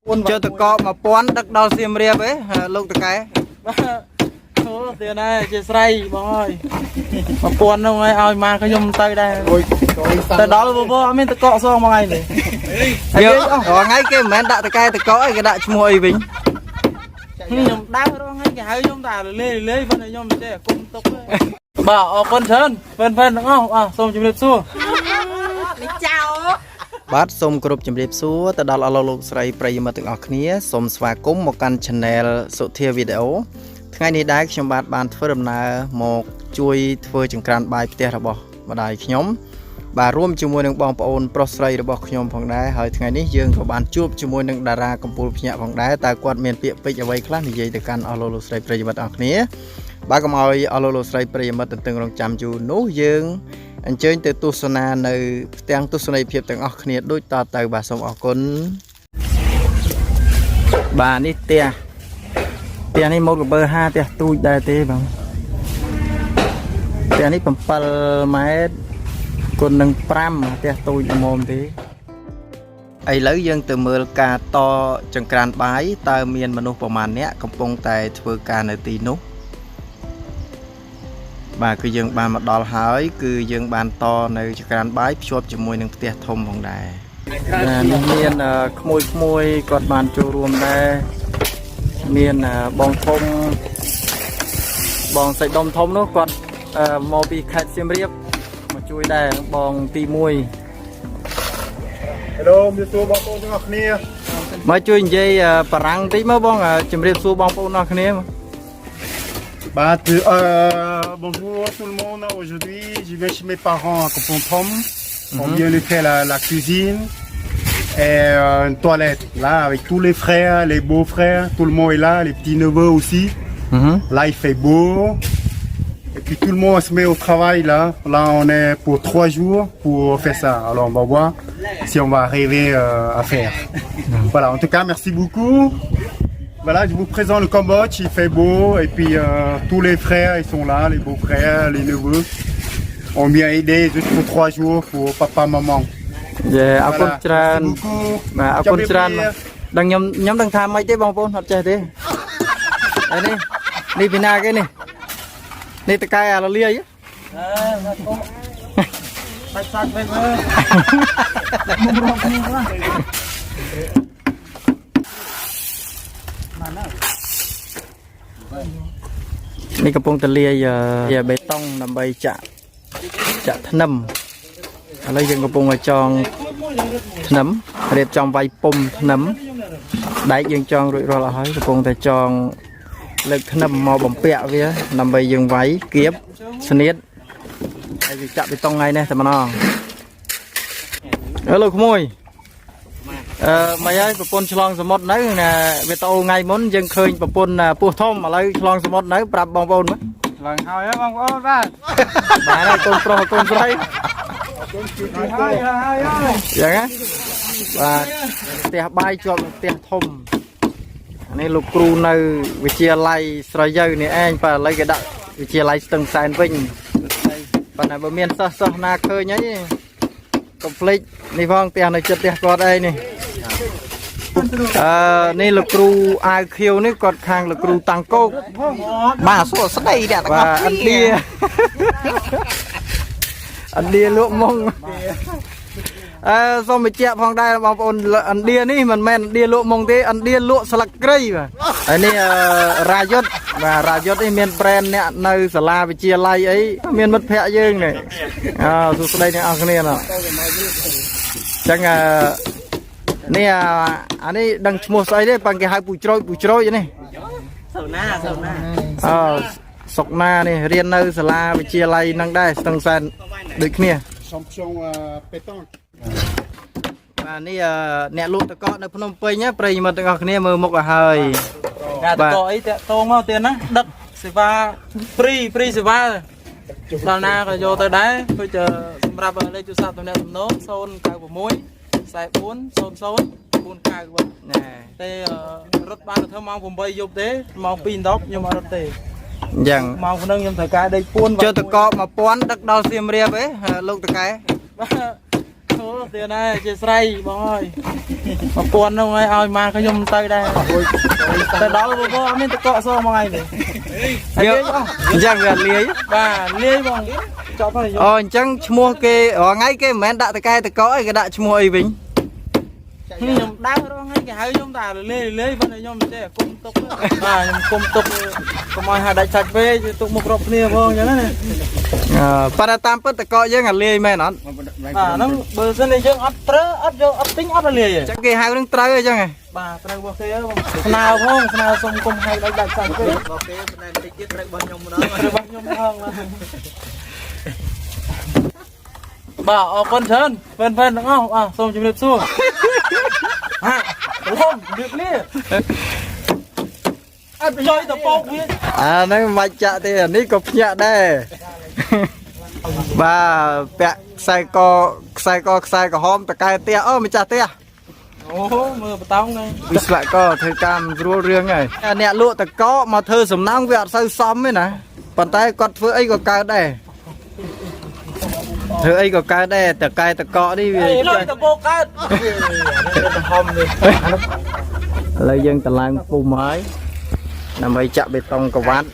ចុះតក1000ដឹកដល់សៀមរាបឯលោកតកែ បាទអូទៀតហើយជាស្រ័យបងអើយ1000ហ្នឹងហើយឲ្យមកខ្ញុំទៅដែរទៅដល់បបអត់មានតកកសងមួយថ្ងៃនេះ យើងរាល់ថ្ងៃគេមិនមែនដាក់តកែតកអីគេដាក់ឈ្មោះអីវិញ ខ្ញុំដើររាល់ថ្ងៃគេហៅខ្ញុំតែលេលេប៉ុន្តែខ្ញុំមិនចេះគុំទុកទេបាទអរគុណច្រើនហ្វេនហ្វេនទាំងអស់បាទសូមជម្រាបសួរ នេះចោល បាទសូមគោរពជម្រាបសួរទៅដល់អស់លោកលោកស្រីប្រិយមិត្តទាំងអស់គ្នាសូមស្វាគមន៍មកកាន់ Channel សុធាវីដេអូថ្ងៃនេះដែរខ្ញុំបាទបានធ្វើដំណើរមកជួយធ្វើចង្ក្រានបាយផ្ទះរបស់ម្ដាយខ្ញុំបាទរួមជាមួយនឹងបងប្អូនប្រុសស្រីរបស់ខ្ញុំផងដែរហើយថ្ងៃនេះយើងក៏បានជួបជាមួយនឹងតារាកំពូលភ្ញាក់ផងដែរតើគាត់មានពាក្យពេចន៍អ្វីខ្លះនិយាយទៅកាន់អស់លោកលោកស្រីប្រិយមិត្តអស់គ្នាបាទកុំឲ្យអស់លោកលោកស្រីប្រិយមិត្តទន្ទឹងរង់ចាំយូរនោះយើង អញ្ជើញទៅទស្សនានៅផ្ទាំងទស្សនីយភាពទាំងអស់គ្នាដូចតទៅបាទសូមអរគុណបាទនេះផ្ទះផ្ទះនេះម៉ូតកបើ5ផ្ទះទូចដែរទេបងផ្ទះនេះ7ម៉ែត្រគុណនឹង5ផ្ទះទូចល្មមទេឥឡូវយើងទៅមើលការតចង្ក្រានបាយតើមានមនុស្សប្រមាណអ្នកកំពុងតែធ្វើការនៅទីនោះ បាទគឺយើងបានមកដល់ហើយ គឺយើងបានតនៅចក្រានបាយភ្ជាប់ជាមួយនឹងផ្ទះធំផងដែរបាទនេះមានក្មួយក្មួយៗគាត់បានចូលរួមដែរមានបងធំបងសាច់ដុំធំនោះគាត់មកពីខេត្តសៀមរាបមកជួយដែរបងទី1 Hello ជំរាបសួរបងប្អូនទាំងអស់គ្នា មកជួយនិយាយបារាំងតិចមកបងជំរាបសួរបងប្អូនអស់គ្នាមក បាទ bonjour tout le monde. Aujourd'hui, je vais chez mes parents à Kampong Thom. On vient de faire la cuisine et une toilette. Là, avec tous les frères, les beaux-frères, tout le monde est là, les petits neveux aussi. Là, il fait beau. Et puis tout le monde se met au travail là. Là, on est pour 3 jours pour faire ça. Alors, on va voir si on va arriver à faire. Voilà, en tout cas, merci beaucoup. Voilà, je vous présente le Cambodge, il fait beau et puis tous les frères, ils sont là, les beaux-frères, les neveux. On vient aider juste pour 3 jours pour papa, maman. យេអរគុណ Voilà, ច្រើន merci beaucoup. បាទអរគុណច្រើន ជម្រាបលា ដឹងខ្ញុំខ្ញុំដឹងថាម៉េចទេបងប្អូនអត់ចេះទេហើយនេះនេះពីណាគេនេះនេះតកែអាលលាយ អឺបាច់សាច់វិញមើលមុំរកគ្នាខ្លះ នេះកំពុងតែលាយអឺបេតុងដើម្បីចាក់ចាក់ធ្នឹមឥឡូវយើងកំពុងតែចងធ្នឹមរៀបចំវាយពុំធ្នឹមដែកយើងចងរួចរាល់អស់ហើយកំពុងតែចងលើកធ្នឹមមកបំពាក់វាដើម្បីយើងវាយគៀបស្នៀតហើយវាចាក់បេតុងថ្ងៃនេះតែម្ដងអឺលោកក្មួយអឺមិនហើយប្រពន្ធឆ្លងសមុទ្រនៅណាវីដេអូថ្ងៃមុនយើងឃើញប្រពន្ធពោះធំឥឡូវឆ្លងសមុទ្រនៅប្រាប់បងប្អូនមើល ឡើងហើយហ៎បងប្អូនបាទ បាទហើយកូនប្រុសកូនស្រី ហើយហើយហើយ យ៉ាងណាបាទផ្ទះបាយជាប់នឹងផ្ទះធំអានេះលោកគ្រូនៅវិទ្យាល័យស្រយូវនេះឯងបាទឥឡូវគេដាក់វិទ្យាល័យស្ទឹងសែនវិញប៉ុន្តែបើមានសិស្សសិស្សណាឃើញអីកុំភ្លេចនេះផងផ្ទះនៅចិត្តផ្ទះគាត់ឯងនេះអឺនេះលោកគ្រូអាវខៀវនេះគាត់ខាងលោកគ្រូតាំងកោក បាទសួស្តីអ្នកទាំង បាទ អស់ ឥណ្ឌាឥណ្ឌាលក់មុងអឺសូមបញ្ជាក់ផងដែរបងប្អូនឥណ្ឌានេះមិនមែនឥណ្ឌាលក់មុងទេឥណ្ឌាលក់ស្លឹកគ្រៃបាទហើយនេះអឺរាយុទ្ធបាទរាយុទ្ធនេះមាន brand អ្នកនៅសាលាវិទ្យាល័យអីមានមិត្តភ័ក្តិយើងនេះអើសួស្តីអ្នកនរគ្នាណោះអញ្ចឹងអឺនេះអាអានេះដឹងឈ្មោះស្អីទេបើគេហៅពូជ្រោចពូជ្រោចនេះ សូណាសូណា អើសុកណានេះរៀននៅសាលាវិទ្យាល័យនឹងដែរស្ទឹងសែនដូចគ្នា Champion pétanque. បាទនេះអឺអ្នកលក់តកកនៅភ្នំពេញណាប្រិយមិត្តទាំងអស់គ្នាមើលមុខឲ្យហើយ ការតកអីតាក់តងមកទៀតណាដឹកសេវា free free សេវាដល់ណាក៏យកទៅដែរដូចជាសម្រាប់លេខទូរស័ព្ទតំណែងតំណង096 44 00 49បាទ ណែ តែរត់បានទៅធ្វើម៉ោង8យប់ទេម៉ោង2 10ខ្ញុំអត់រត់ទេ អញ្ចឹង ម៉ោងហ្នឹងខ្ញុំត្រូវការដេកពួន ចុះតកក1000ដឹកដល់សៀមរាបឯងលោកតកែ បាទ អូទៀតហើយជាស្រ័យបងអើយ1000ហ្នឹងហើយឲ្យមកខ្ញុំទៅដែរទៅដល់បងអត់មានតកកសងមួយថ្ងៃនេះ វាអញ្ចឹងវាលាយ បាទលាយបងចប់ហើយ អូអញ្ចឹងឈ្មោះគេរាល់ថ្ងៃគេមិនមែនដាក់តកែតកអីគេដាក់ឈ្មោះអីវិញ ខ្ញុំដើររាល់ថ្ងៃគេហៅខ្ញុំតែលាយលាយប៉ុន្តែខ្ញុំចេះគុំទុកបាទខ្ញុំគុំទុកកុំឲ្យហៅដាច់សាច់ពេកទុកមុខរាប់គ្នាផងអញ្ចឹងណា អឺប៉ុន្តែតាមពិតតកយើងអាលាយមែនអត់ បាទហ្នឹងបើសិនជាយើងអត់ត្រូវអត់យកអត់ទិញអត់លាយទេ អញ្ចឹងគេហៅនឹងត្រូវអញ្ចឹងហ៎ បាទត្រូវរបស់គេបងស្នើផងស្នើសុំគុំហៅដាច់ដាច់សាច់ពេក របស់គេប៉ុន្តែតិចទៀតត្រូវរបស់ខ្ញុំម្ដង របស់ខ្ញុំផងបាទបាទអរគុណច្រើនហ្វេនហ្វេនទាំងអស់បាទសូមជម្រាបសួរហាលំជម្រាបលាអត់ចុយតពោកវា អាហ្នឹងមិនបាច់ចាក់ទេអានេះក៏ភ្ញាក់ដែរបាទពាក់ខ្សែកខ្សែកខ្សែក្រហមតកែផ្ទះអូម្ចាស់ផ្ទះ អូមើលបតោងហ្នឹង វិស្វករធ្វើការមិនស្រួលរឿងហើយអ្នកលក់តកមកធ្វើសំណងវាអត់សូវសមទេណាប៉ុន្តែគាត់ធ្វើអីក៏កើតដែរធ្វើអីក៏កើតដែរតកែតកនេះវា លុយតពោកកើតហំនេះ ឥឡូវយើងតឡើងពុំហើយដើម្បីចាក់បេតុងក្រវ៉ាត់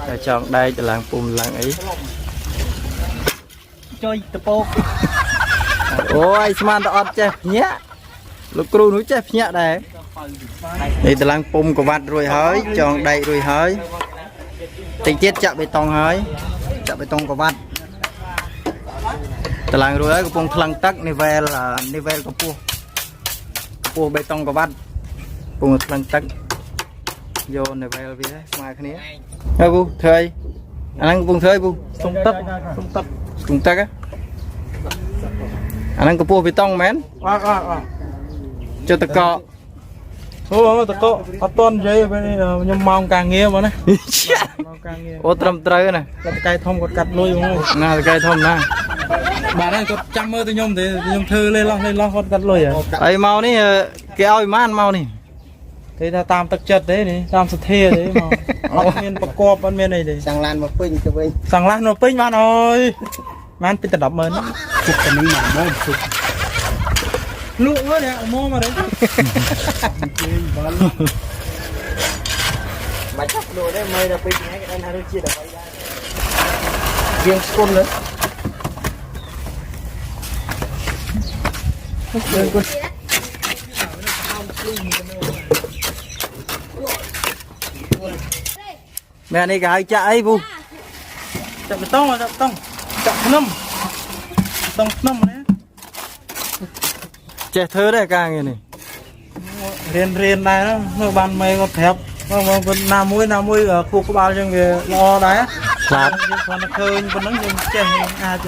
តែចង់ដែកតឡើងពុំឡើងអី ចុយតពោក អូយស្មានតែអត់ចេះភ្ញាក់លោកគ្រូនោះចេះភ្ញាក់ដែរនេះតឡើងពុំក្រវ៉ាត់រួចហើយចងដែករួចហើយតិចទៀតចាក់បេតុងហើយចាក់បេតុងក្រវ៉ាត់តឡើងរួចហើយកំពុងថ្លឹងទឹកនេះវែលនេះវែលកម្ពស់កម្ពស់បេតុងក្រវ៉ាត់កំពុងថ្លឹងទឹកយកនេះវែលវាស្មើគ្នាហើយពូធ្វើអីអាហ្នឹងកំពុងធ្វើអីពូ សុំទឹកសុំទឹក ស្ទង់ទឹកហ៎អាហ្នឹងកម្ពស់បេតុងមែន បាទបាទបាទ ចុះតកក អូតកអត់តន់និយាយពេលនេះខ្ញុំម៉ោងការងារមកណាម៉ោងការងារ អូត្រឹមត្រូវណា គាត់តកែធំគាត់កាត់លុយហ្មង ណាតកែធំណា បាទហើយគាត់ចាំមើលទៅខ្ញុំទេខ្ញុំធ្វើលេឡោះលេឡោះគាត់កាត់លុយហ៎ ហើយមកនេះគេឲ្យប៉ុន្មានមកនេះ គេថាតាមទឹកចិត្តទេនេះតាមសទ្ធាទេមកអត់មានប្រកបអត់មានអីទេ សាំងឡានមកពេញទៅវិញ សង្លាស់នៅពេញបានអើយបានពីតែ100000 ជុកតែនឹងមកមកជុក លក់មើលនេះមកមកទេ បាច់ចាប់លក់ទេមើលដល់ពេញថ្ងៃគេដឹងថារសជាតិអ្វីដែរ ជាងស្គុនលើមែននេះគេហៅចាក់អីពូ ចាក់បេតុងចាក់បេតុងចាក់ភ្នំបេតុងភ្នំណា ចេះធ្វើដែរការងារនេះ រៀនរៀនដែរមើលបានមេគាត់ប្រាប់មកមកណាមួយណាមួយខួរក្បាលយើងវាល្អដែរ ស្លាប់ យើងគ្រាន់តែឃើញប៉ុណ្ណឹងយើងចេះយើងអាច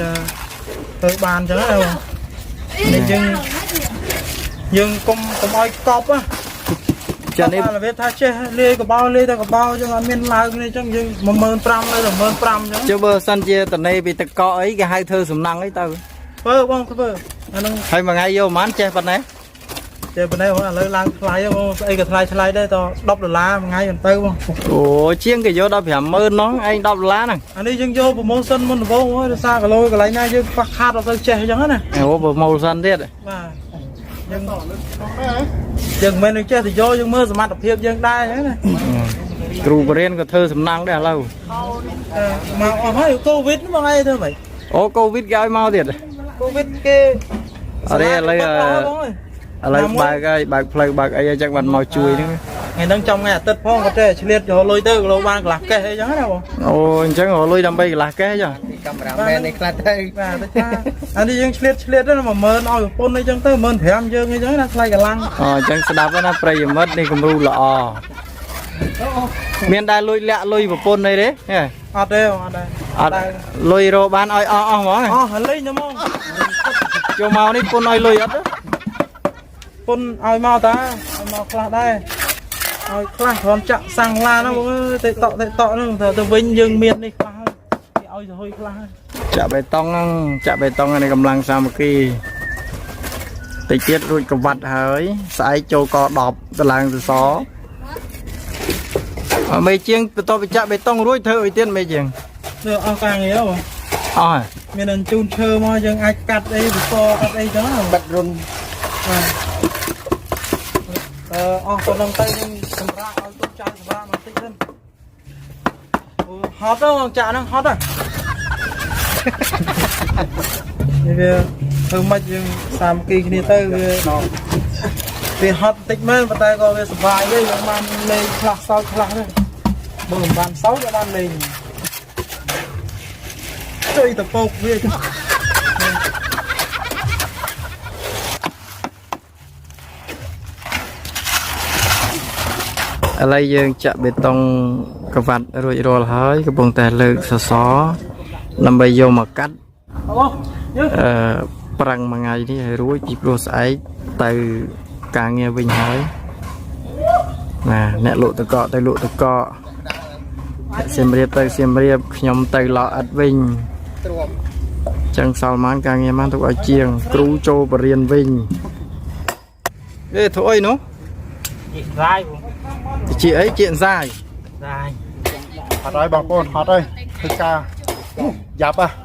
ធ្វើបានអញ្ចឹងណាបងនេះយើងយើងកុំកុំឲ្យកប់ណា ចានេះ របៀបថាចេះលាយកបោលាយតែកបោចឹងអត់មានឡើងនេះចឹងយើង15000នៅ15000ចឹង ចុះបើសិនជាតនេពីតកកអីគេហៅធ្វើសំណង់អីទៅ ធ្វើបងធ្វើអាហ្នឹង ហើយមួយថ្ងៃយកប៉ុន្មានចេះប៉ុណ្ណេះ ចេះប៉ុណ្ណេះបងឥឡូវឡើងថ្លៃបងស្អីក៏ថ្លៃថ្លៃដែរត10ដុល្លារមួយថ្ងៃមិនទៅបង អូជាងគេយកដល់50000ហ្នឹងឯង10ដុល្លារហ្នឹង អានេះយើងយក promotion មុនដំបូងដោយសារគីឡូកន្លែងណាយើងខ្វះខាតអត់ទៅចេះចឹងណា អូ promotion ទៀត បាទយើងយើងមិនមែនចេះទៅយកយើងមើលសមត្ថភាពយើងដែរចឹងណា គ្រូបរៀនក៏ធ្វើសំណង់ដែរឥឡូវ មកអស់ហើយកូវីដមកអីធ្វើម៉េច អូកូវីដគេឲ្យមកទៀត កូវីដគេ អរេឥឡូវឥឡូវបើកហើយបើកផ្លូវបើកអីអញ្ចឹងបានមកជួយហ្នឹង ថ្ងៃហ្នឹងចំថ្ងៃអាទិត្យផងគាត់ចេះឆ្លៀតយកលុយទៅគីឡូបានកន្លះកេះអីចឹងណាបង អូអញ្ចឹងរកលុយដើម្បីកន្លះកេះចុះ កាមេរ៉ាមែននេះខ្លះទៅ បាទទៅថាអានេះយើងឆ្លៀតឆ្លៀតទៅ10000ឲ្យប្រពន្ធអីចឹងទៅ15000យើងអីចឹងណាថ្លៃកម្លាំង អូអញ្ចឹងស្ដាប់ហើយណាប្រិយមិត្តនេះគំរូល្អមានដែរលួចលាក់លុយប្រពន្ធអីទេហេ អត់ទេអត់ដែរ អត់លុយរកបានឲ្យអស់អស់ហ្មង អស់លេងទៅហ្មង ចូលមកនេះពុនឲ្យលុយអត់ទេ ពុនឲ្យមកតាឲ្យមកខ្លះដែរឲ្យខ្លះគ្រាន់ចាក់សាំងឡានហ្នឹងបងអើយតិតក់តិតក់ហ្នឹងទៅទៅវិញយើងមាននេះខ្លះហើយគេឲ្យសហុយខ្លះហើយ ចាក់បេតុងហ្នឹងចាក់បេតុងនេះកម្លាំងសាមគ្គីតិចទៀតរួចក្រវ៉ាត់ហើយស្អែកចូលក10តឡើងសសរអមេជាងបន្ទាប់ពីចាក់បេតុងរួចធ្វើអីទៀតមេជាង នេះអស់ការងារបង អស់ហើយ មានអញ្ជូនឈើមកយើងអាចកាត់អីវិសកាត់អីចឹងណា បាត់រុន បាទអឺអស់ប៉ុណ្ណឹងទៅខ្ញុំសម្រាប់ឲ្យទុកចៅសម្រាប់បន្តិចសិនអូហត់ទៅបងចាក់ហ្នឹងហត់ហ៎ នេះវាធ្វើម៉េចយើងសាមគ្គីគ្នាទៅវាវាហត់បន្តិចមែនប៉ុន្តែក៏វាសុបាយដែរយើងបានលេងខ្លះសើចខ្លះដែរបើមិនបានសើចក៏បានលេងជួយតពកវាចុះ ឥឡូវយើងចាក់បេតុងក្រវ៉ាត់រួចរាល់ហើយកំពុងតែលើកសសរដើម្បីយកមកកាត់ អូយើង អឺប្រាំងមួយថ្ងៃនេះឲ្យរួចពីព្រោះស្អែកទៅការងារវិញហើយណាអ្នកលក់តកកទៅលក់តកកអ្នកសៀមរាបទៅសៀមរាបខ្ញុំទៅឡអិតវិញ ទ្រាំ ចឹងសល់ម៉ានការងារម៉ានទុកឲ្យជាង គ្រូចូលបរៀនវិញអេធ្វើអីនោះ រាយបង ជាអីជាអន្សាយ រាយ ហត់ហើយបងប្អូនហត់ហើយធ្វើការយ៉ាប់ហ៎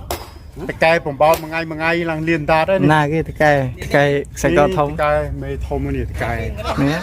តកែបំបោតមួយថ្ងៃមួយថ្ងៃឡើងលៀនតាតហើយនេះ ណាគេតកែតកែខ្សែកធំ តកែមេធំនេះតកែ នេះ